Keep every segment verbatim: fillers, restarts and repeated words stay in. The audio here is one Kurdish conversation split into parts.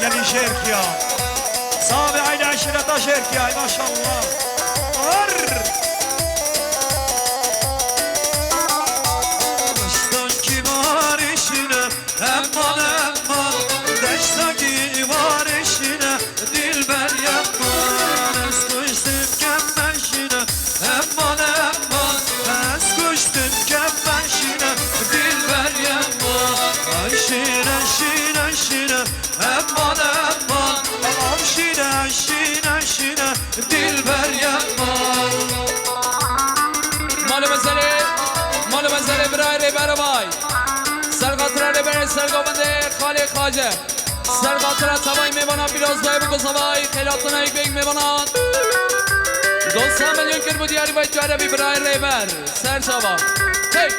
Gelî Şêrkiya. Sabe aile eşîreta Şêrkiya, maşallah. Ar! Deştaki barışına, emman, emman. Deştaki barışına, dilber yapman. Ez kuştum kemmeşine, emman, emman. Ez kuştum kemmeşine, dilber yapman. Ay şine, şine, şine. Eman, eman, eman, şîne, şîne, şîne, dilber yaman. Mal û mezelê, mal û mezelê birayê Rêber Avay. Ser xatira Rêberê Sergovindê Xalê Xace. Ser xatira tevayî mêvanan pîroz dayê biko zavay, xêlatine yek bêg mêvanan. Dosan milyon kir bu diyarî vay tu erebî birayê Rêber. Ser çava. Hey!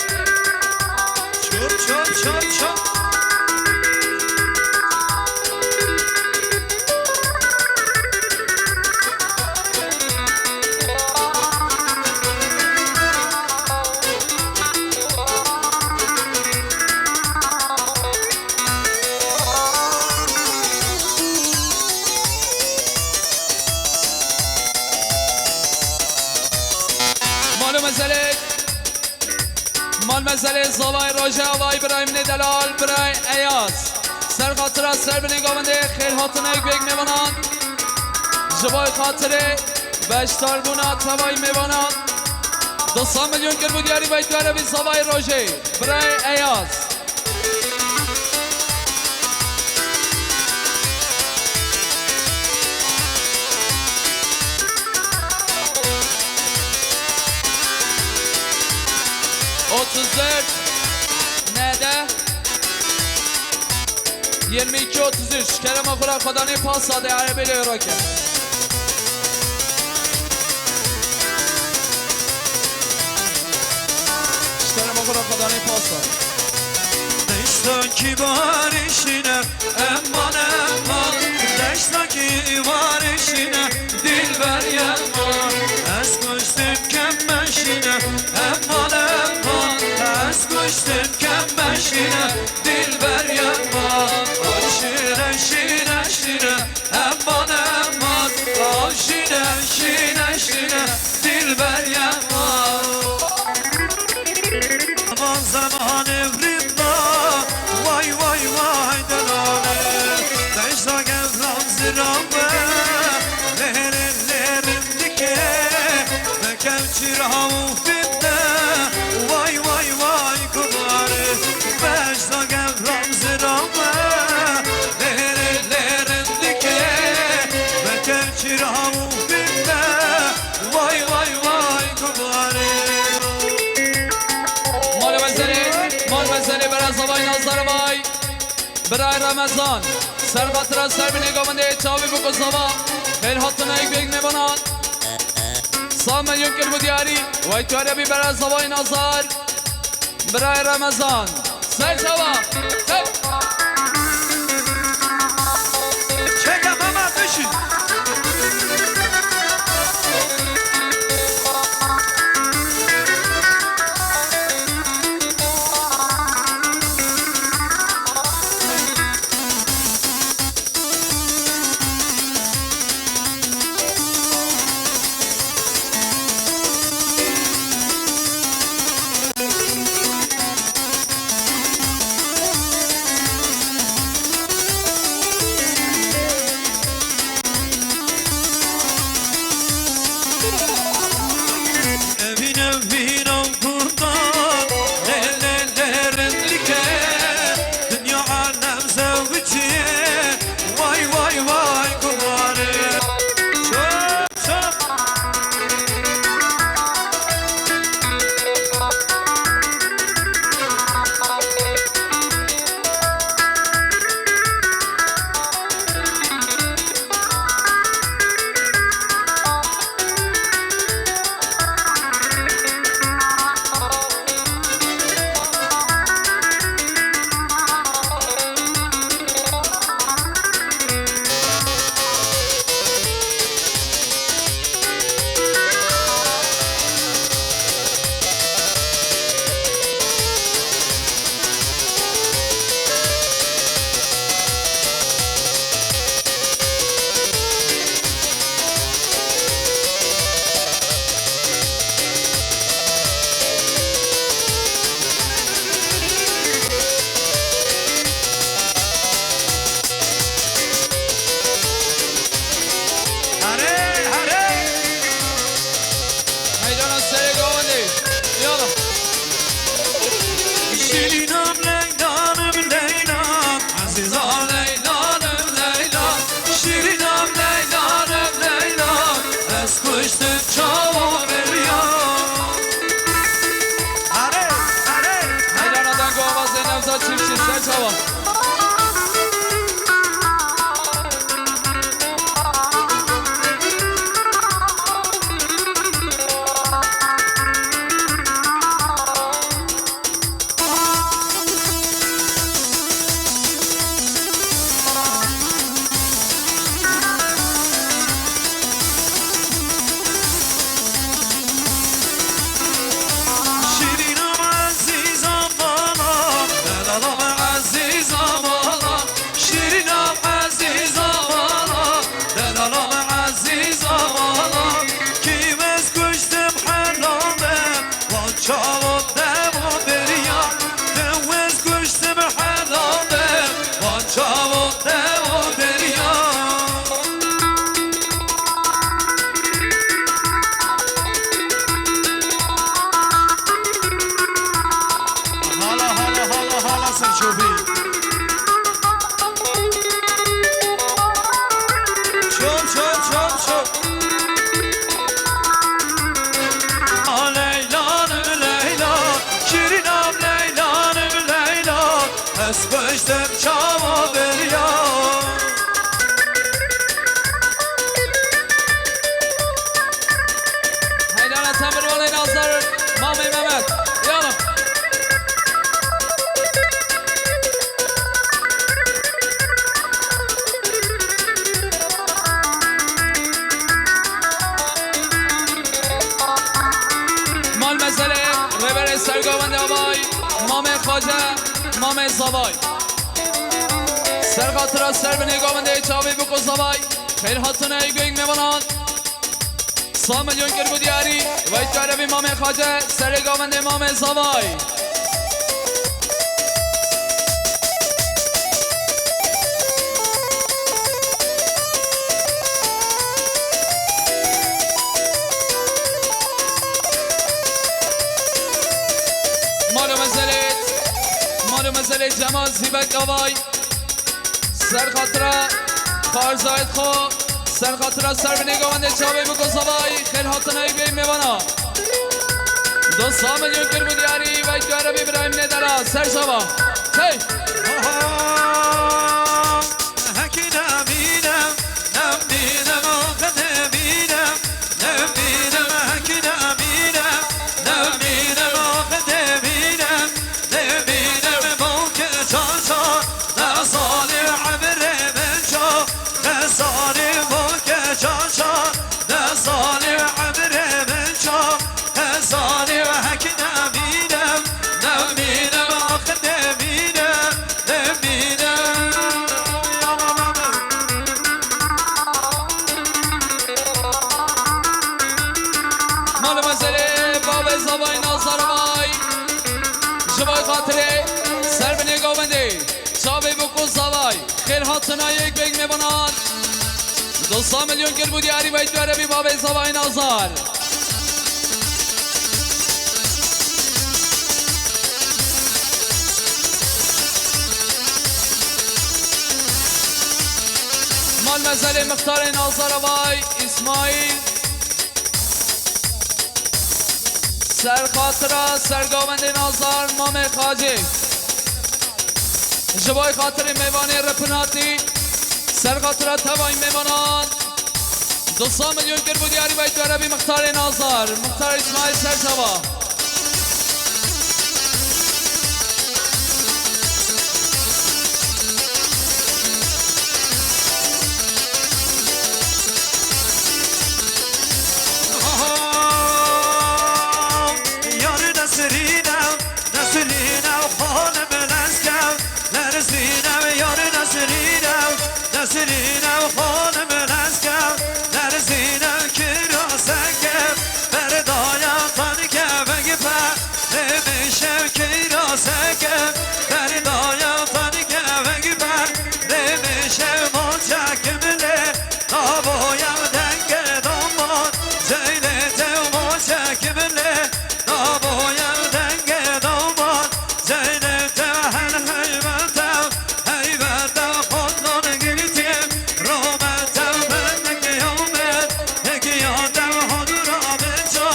Çop, çop, çop, çop. Mal û mezelê. Mal mezelê zavay roje avay birayê min ê delal, birayê Eyaz. Ser xatira ser binê gavindê xêr hatina yek bêg mêvanan. Ji bo xatirê beşdarbûna tevayî mêvanan. Dosan milyon kir bu diyarî vay tu erebî zavay rojê. Birayê Eyaz. Otuz dört, nede? Yirmi iki otuz üç. Kerema xwe re xwedanê pasa de erebê lê roke. Ji kerema xwe re xwedanê pasa. Deştaki barışına, eman, eman. Deştaki barışına, dilber yaman. Ez kuştum kemmeşine, eman, eman. Ez kuştum kemmeşine, dilber yaman. Ay şine, şine, şine, eman, eman. Ay şine, şine, şine, dilber yaman. Zaman zaman evrimde, vay, vay, vay, delale. Tecda gevram zirabe, lerin, lerin dike. Mekev çira û fitne, vay, vay, vay, kumare. Tecda gevram zirabe, lerin, lerin dike. Mekev çira û fitne, vay, vay, vay, kumare. Mal û mezelê, mal û mezelê bera zavay nazar vay. Birayê Remezan, ser xatira ser binê gavindê çavê biko zava. Xêr hatina yek bêg mêvanan. Sa milyon kir bu diyarî. Vay tu erebî bera zavay nazar. Birayê Remezan. Ser çava. Hep. Çeke Mehmet Işık. Şîrîna min ezîza vala, delala min ezîza vala, şîrîna min ezîza vala, delala min ezîza vala. Kî wez kuştim helal be, van çawo devo beriya. Kî wez kuştim helal be, van çawo devo beriya. Hala, hala, hala, hala Serçovî. Çop, çop, çop, çop. A Leylanim Leyla, şîrînam Leylanim Leyla, ez kuştim çawa beriya. Heydara Temirvanê Nazar, Mamê Mehmet. Yala. Mal mezelê, rêberê sergavende avay, Mamê Xace, Mamê Zavay. Ser xatira ser binê gavendê çavê biko Zavay. Xêr hatine ey geng mêvanan. Sa milyon kir bû diyarî, veyt erebî Mamê Xace, serê gavendê Mamê Zavay. Mala mezelê, mala mezelê Cemal Zîbek Avay. Ser xatira xarzayet xo, ser xatira ser binê gavendê çavê biko Zavay, xêr hatina ey bê mêvana. Dosta milyon kir bû diyarî, veyt erebî Îbrahîm Nêdera, ser çava. Hey! Aha! Hekî nemîne, nemîne, axir nemîne, nemîne, hekî nemîne, nemîne, axir nemîne. Nemîne min bawke çaça, ne salî emrê min ça, ne salî bawke çaça, ne salî emrê min ça, ne salî hek nemîne, nemîne ax nemîne, nemîne. Mal û mezelê babê Zavay Nazar vay. Ji vay xatirê ser binê gavendê çavê biko Zavay. Xêr hatina yek bêg mêvanan. Dosta milyon kir bû diyarî veyt erebî babê Zavay Nazar. Mal mezelê mixtarê Nazar vay Îsmaîl. Ser xatira sergavendê Nazar Mamê Xacê. Ji vay xatirê mêvanê ripinatî. Ser xatira tevayî mêvanan. Du sed milyon kir bû diyarî veyt erebî mixtarê Nazar. Mixtar Îsmaîl ser teva. Yar Nesrîne, Nesrîne xanim Neskew, Nesrîne yar Nesrîne, Nesrîne xanim Neskew, Nesrîne kira seke, berdaya tan kevek pe, Êmîşev kira seke, berdaya tan kevek pe, Êmîşev moçekim lê, nabo yew denge doman, Zeynê tew moçekim lê, nabo yew denge doman, Zeynê tew her heybet ew, heybet ew xotlan girtî, romet ew bendek yomet, hekîya tew hodura binca,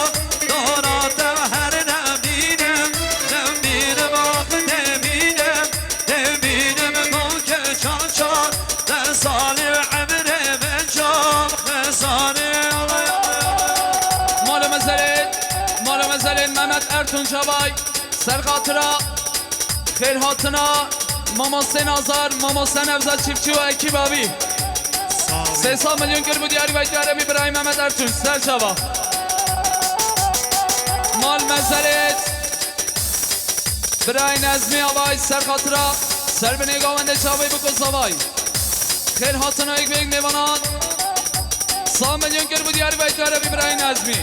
dora tew her nemîne, nemîne. Tuncavay, ser xatira xêrhatina Mamoste Nazar, Mamoste Nevzat Çiftçi û ekîba wî. Sê sed milyon kir bû diyarî veytû erebî birayê Mehmet Ertunç, ser çava. Mal mezelêt birayê Nezmî Avay, ser xatira ser binê gavendê çavê biko zavay. Xêrhatina yek bi yek mêvanan. Sê milyon kir bû diyarî veytû erebî birayê Nezmî.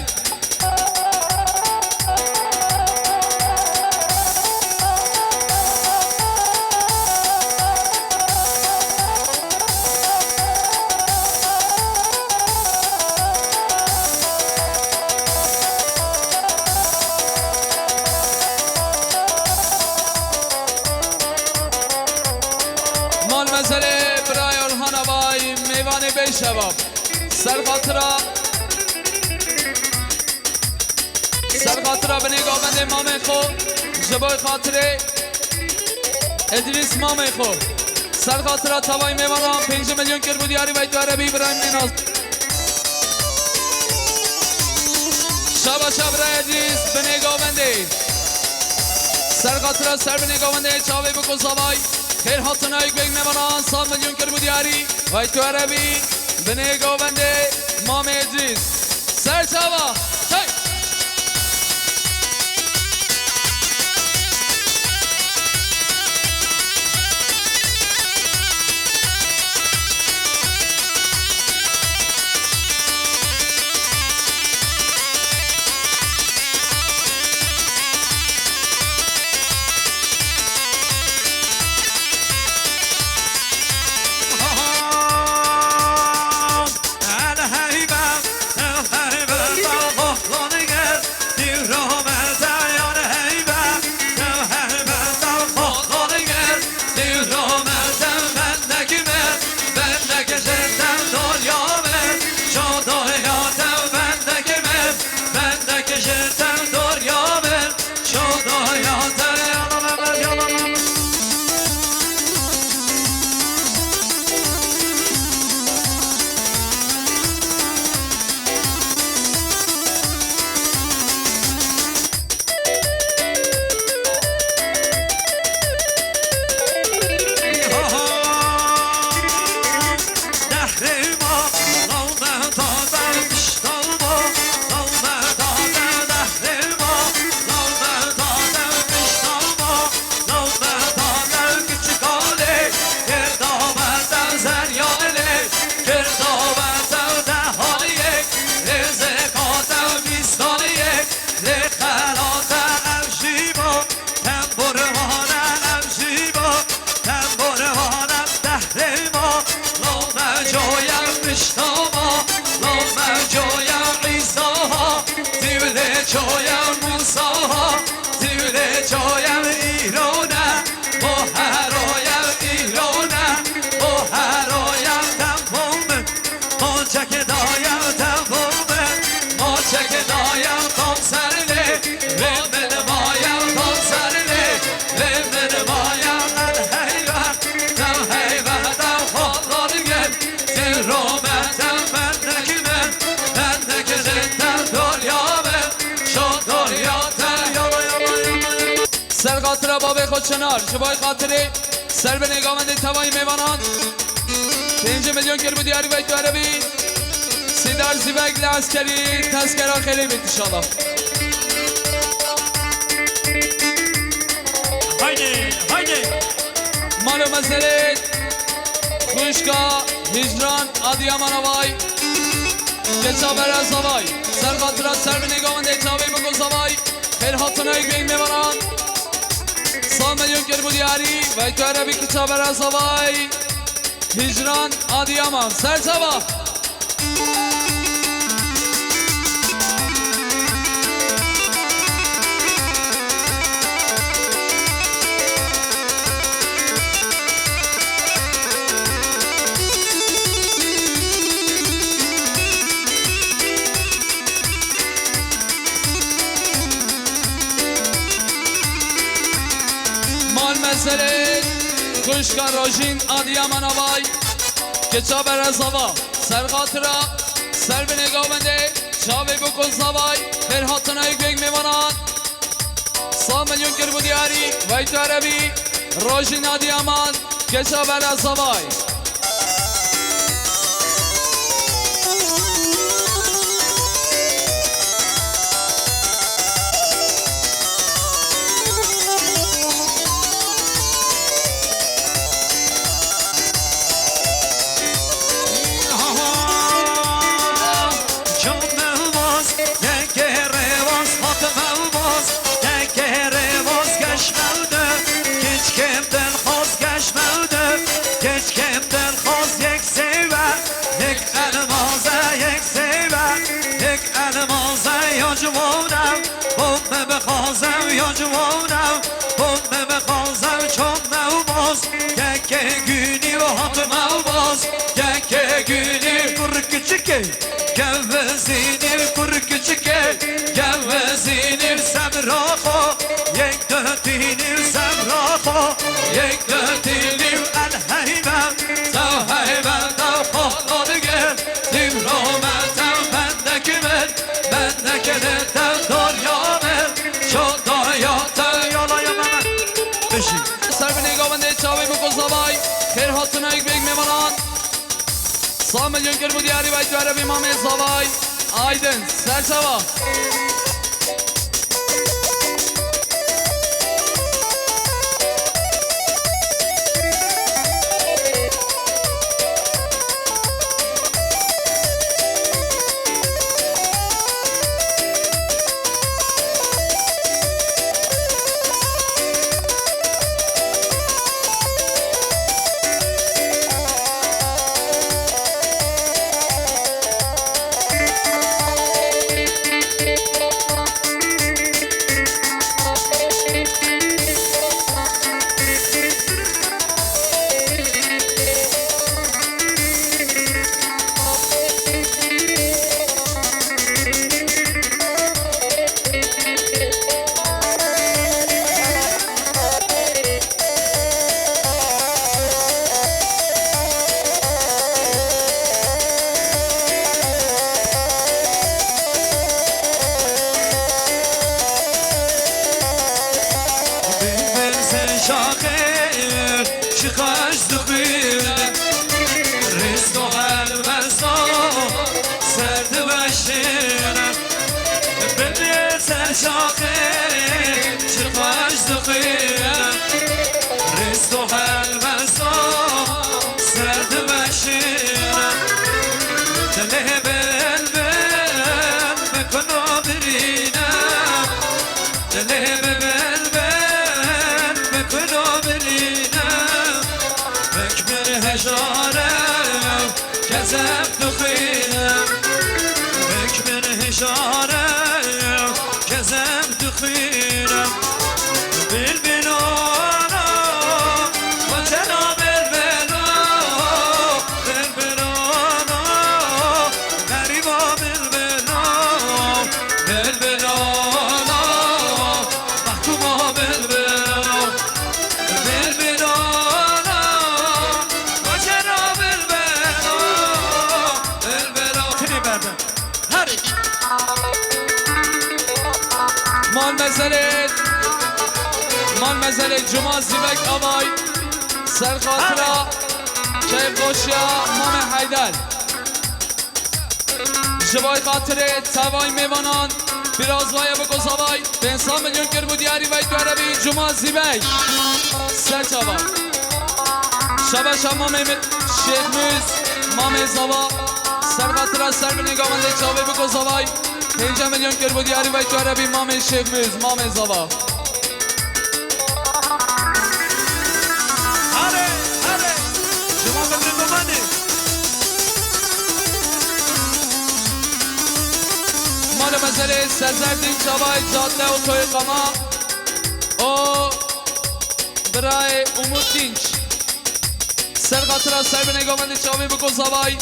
Mal mezelê birayê Orhan Avay, mêvanê bê şeva. Ser xatira Ser xatira binê gavendê mamê xwe, ji bo xatirê Edrîs mamê xwe. Ser xatira tavayê mêvanan pêncî milyon kir bû diyarî veytû erebî Îbrahîm Nênaz. Şaba şabra Edrîs binê gavendê. Ser xatira ser binê gavendê çavê biko zavay. Xêr hatina yek bêg mêvanan sê milyon kir bû diyarî. Veytû erebî binê gavendê mamê Edrîs. Ser çava. Hey! Ser xatira bavê xwe Çinar, ji bo xatirê ser binê gavendê tevayî mêvanan. Pêncî milyon kir bû diyarî veytû erebî. Sîdar Zîvek li eskerî tezkera xêrê bît inşallah. Haydi, haydi. Malo mezelê xwişka Hicran Adiyaman Avay. Keça Berez Avay. Ser xatira ser binê gavendê çavê biko zavay. Xêr hatina yek bêg mêvanan. Sê milyon kir bû diyarî. Veytû erebî keça Berez Avay. Hicran Adiyaman. Ser çava. Mal mezelê xwişka Rojîn Adiyaman Avay. Keça Berez Ava. Ser xatira ser binê gavendê çavê biko zavay. Xêr hatina yek bêg mêvanan. Sed milyon kiribû diyarî, veytû erebî, Rojîna Diyaman, Keşa Bela Zavay. Ser binê govendê çavê biko zavay, xêr hatina yek bêg mêvanan. Sed milyon kiribû diyarî, veytû erebî, Mamê Zavay, Aydin, ser çava. Mal mezelê, mal mezelê Cuma Zîvek Avay, ser xatira keyfxweşiya Mamê Heyder. Ji vay xatirê tevay mêvanan, biraz vaya biko zavay, pênc sed milyon kiribû diyarî, veytû erebî, Cuma Zîvek. Ser çava. Şaba şa Mamê Şêxmûz, Mamê Zava. Ser xatira ser binê govendê çavê biko zavay. Pênc milyon kiribû diyarî, veytû erebî, Mamê Şêxmûz, Mamê Zava. Hale, hale. Şima xebre domanê. Mala mezelê Sezer Dinç Avay, cadde otoyê Qama. O birayê Umut Dinç. Ser xatira ser binê govendê çavê biko zavay.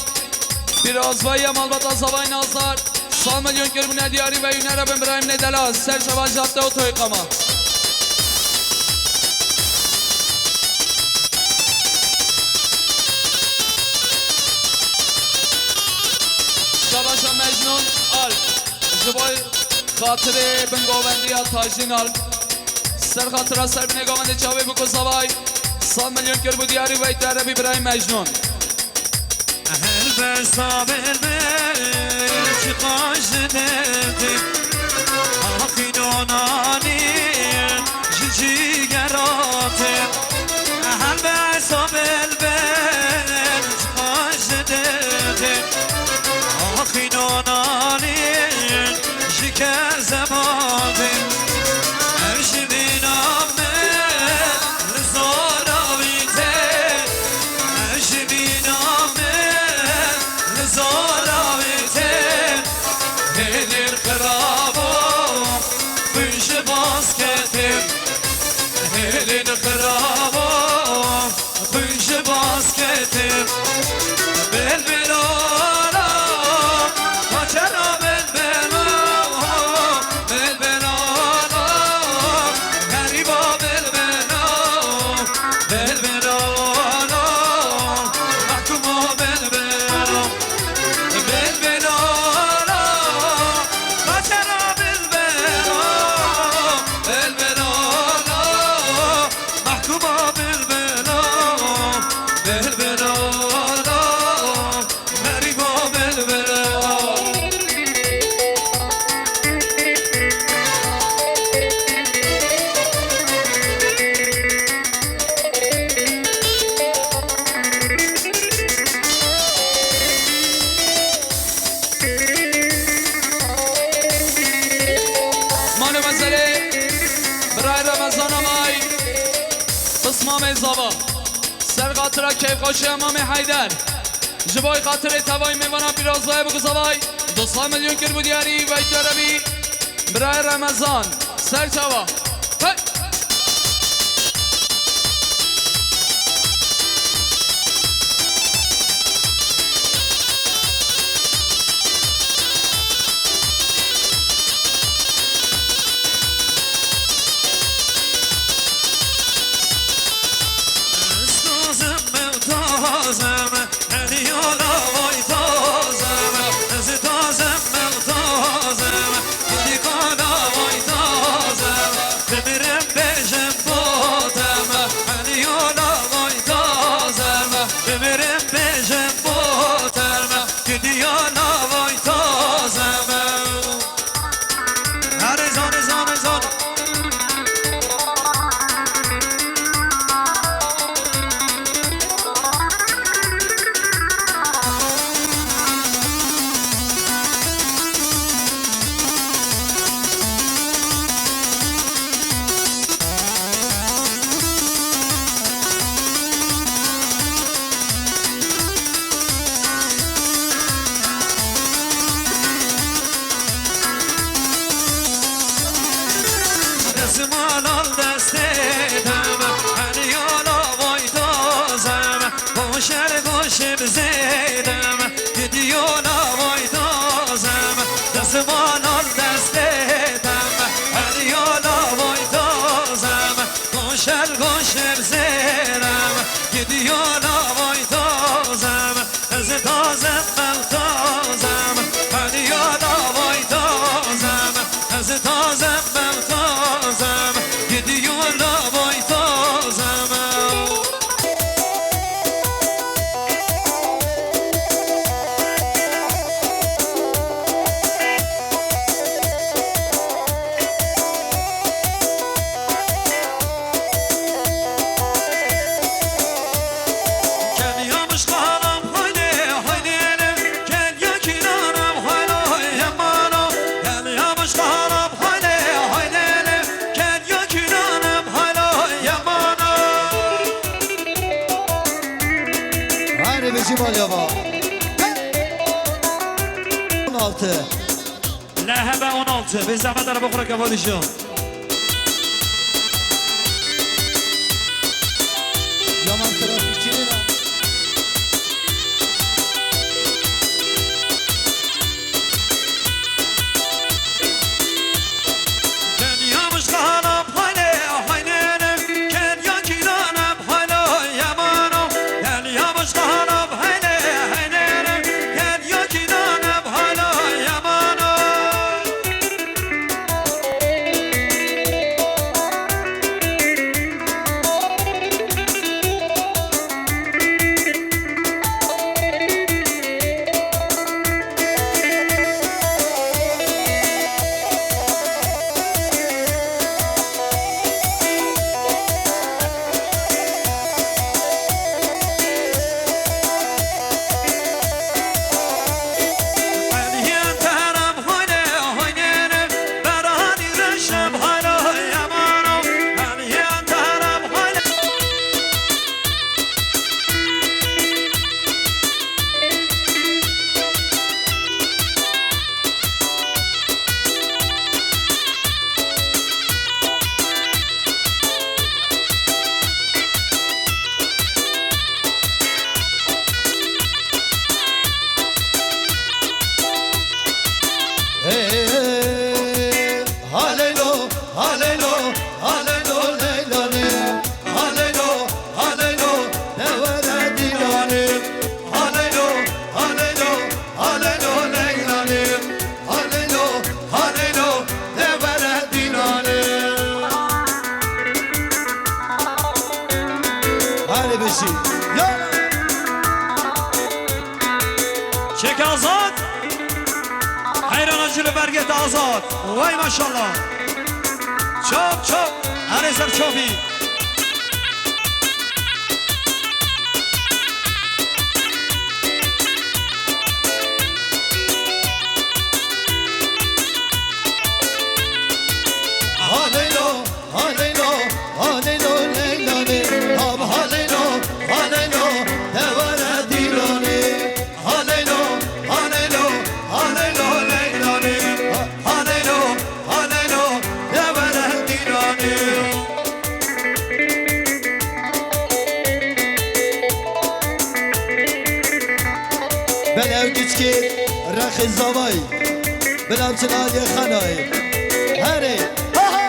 Pîrozvayiya malbata zavay Nazar. Sed milyon kiribûne diyarî, veyû nerevin birayê min ê delal. Ser çava cadde otoyê Qama. Şaba şa Mecnûn Alp. Ji bo xatirê bingovendiya Tajîn Alp. Ser xatira ser binê gavendê çavê biko zavay. Sed milyon kir bû diyarî veytê erebî birayê Mecnûn. Helbesta belbel ji qaş derdê, axî nonanî ji cîgera te. Helbesta belbel ji qaş derdê, axî nonanî ji kezeba te. Ev ji mîna min li zora wî tê. Ev ji mîna min li zora wî tê. Hêlên xirabo xwîn ji basketê. Hêlên xirabo xwîn ji basketê. Belbelala, paçera belbela, belbelala, herîba belbela, belbelala, mahkuma belbela, belbelala, paçera belbela, belbelala. Mahkuma belbela, belbela, meriba belbela. Mano Mezelê, birayê Remezan Amay, pismamê zava. Ser xatira keyfxweşiya Mamê Heyder. Ji bo xatirê tevayî mêvana pîroz dayê bû zavay. Du sed milyon kir bû diyarî veytê erebî. Birayê Remezan. Ser çava. Hey! Ez tazim, ew tazim, her yola vay tazim. Ez tazim, ew tazim, her yola vay tazim. Bimirim bêjim botem, her yola vay tazim. Bimirim bêjim botem, gidiya la vay tazim. Hadi zane, zane, zane. Destmal al destê dem, her yola vay tazem, goşer goşim zêdem, gidiyo la vay tazem, destmal al destê dem, her yola vay tazem, goşer goşim zêdem, gidiyo la vay tazem. Ez tazem, ew tazem, her yola vay tazem. Ez tazem, ew tazem, gidiyo la vay tazem. Hadi bizi balya va. On altı. Lehebe on altı. Bê zehmet araba xwe reke valîjan. Yaman trafikçinin. Çek Azad. Heyran acılı berget Azad. Vay maşallah. Çok çok. Her eser çok iyi. Haleylo, haleylo, haleylo, leylanê. Ha haleylo, haleylo, devara dîlanê. Haleylo, haleylo, haleylo, leylanê. Ha haleylo, haleylo, devara dîlanê. Belew kiçkê rexê zavay, belav çinayê xanay. Herê, ha ha!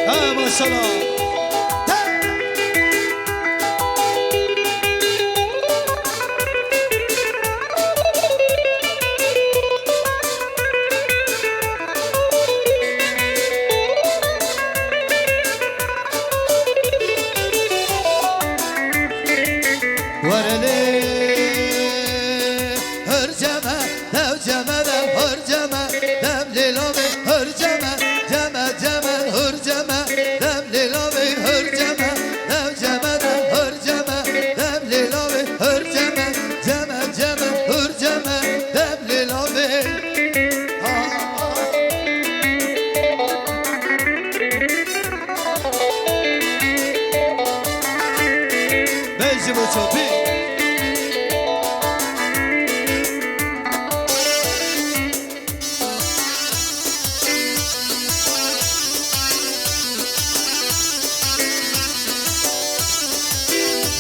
Ha, maşallah. Were lê hir ceme, dev ceme, dev hir ceme, dev lêla bê hir ceme, ceme, ceme, hir ceme, dev lêla bê hir ceme, dev ceme, dev hir ceme, dev lêla bê hir ceme, ceme, ceme, hir ceme, dev lêla bê. Ha, ha. Bejim û çopî.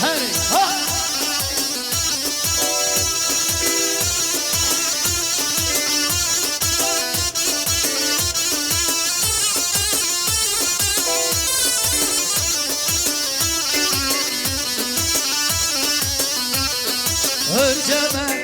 Herê, ha! Hir ceme,